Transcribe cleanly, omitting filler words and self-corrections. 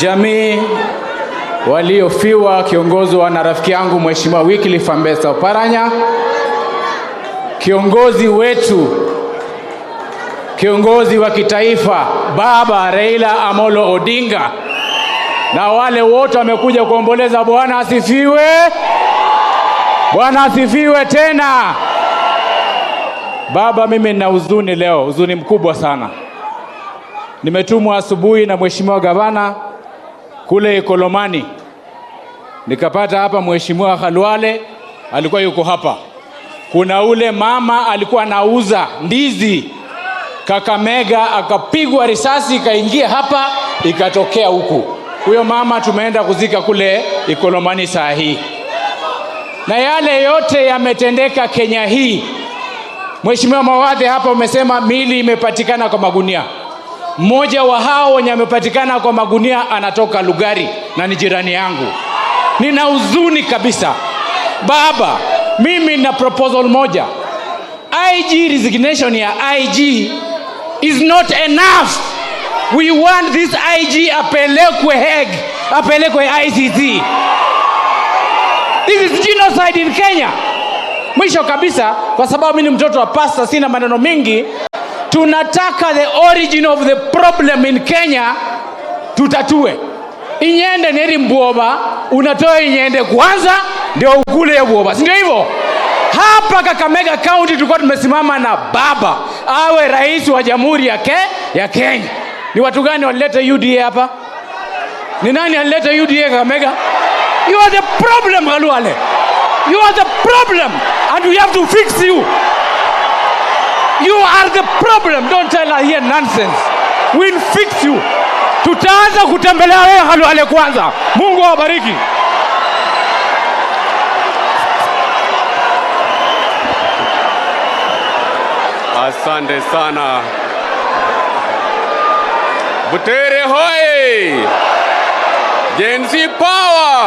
Jamii waliofiwa kiongozwa na rafiki yangu Mheshimiwa Wycliffe Ambetsa Oparanya, kiongozi wetu, kiongozi wa kitaifa Baba Raila Amolo Odinga, na wale wote wamekuja kuomboleza. Bwana asifiwe. Bwana asifiwe tena. Baba, mimi nina huzuni leo, huzuni mkubwa sana. Nimetumwa asubuhi na Mheshimiwa Gavana kule Ikolomani. Nikapata hapa Mheshimiwa Khalwale alikuwa yuko hapa. Kuna ule mama alikuwa anauza ndizi Kakamega, akapigwa risasi ikaingia hapa ikatokea huku. Huyo mama tumeenda kuzika kule Ikolomani saa hii. Na yale yote yametendeka Kenya hii. Mheshimiwa Mawathe hapa umesema mili imepatikana kwa magunia. Mmoja wa hao wenye amepatikana kwa magunia anatoka Lugari na ni jirani yangu. Nina huzuni kabisa. Baba, mimi na proposal moja. IG resignation ya IG is not enough. We want this IG apelekwe Hague, apelekwe ICC. This is genocide in Kenya. Mwisho kabisa, kwa sababu mimi ni mtoto wa pastor, sina maneno mingi, tunataka the origin of the problem in Kenya tutatue. Inyende neri mbwoba, unatoa inyende kwanza ndio ukule mbwoba, si ndio hivyo? Hapa Kakamega County tulikuwa tumesimama na baba awe rais wa jamhuri ya Kenya. Ni watu gani walileta UDA hapa? Ni nani alileta UDA Kakamega? You are the problem, Khalwale. You are the problem and we have to fix you. You are the problem. Don't tell her here nonsense. We'll fix you. Tutaanza kutembelea wewe Khalwale kwanza. Mungu awabariki. Asante sana. Butere hoi! Gen Z power!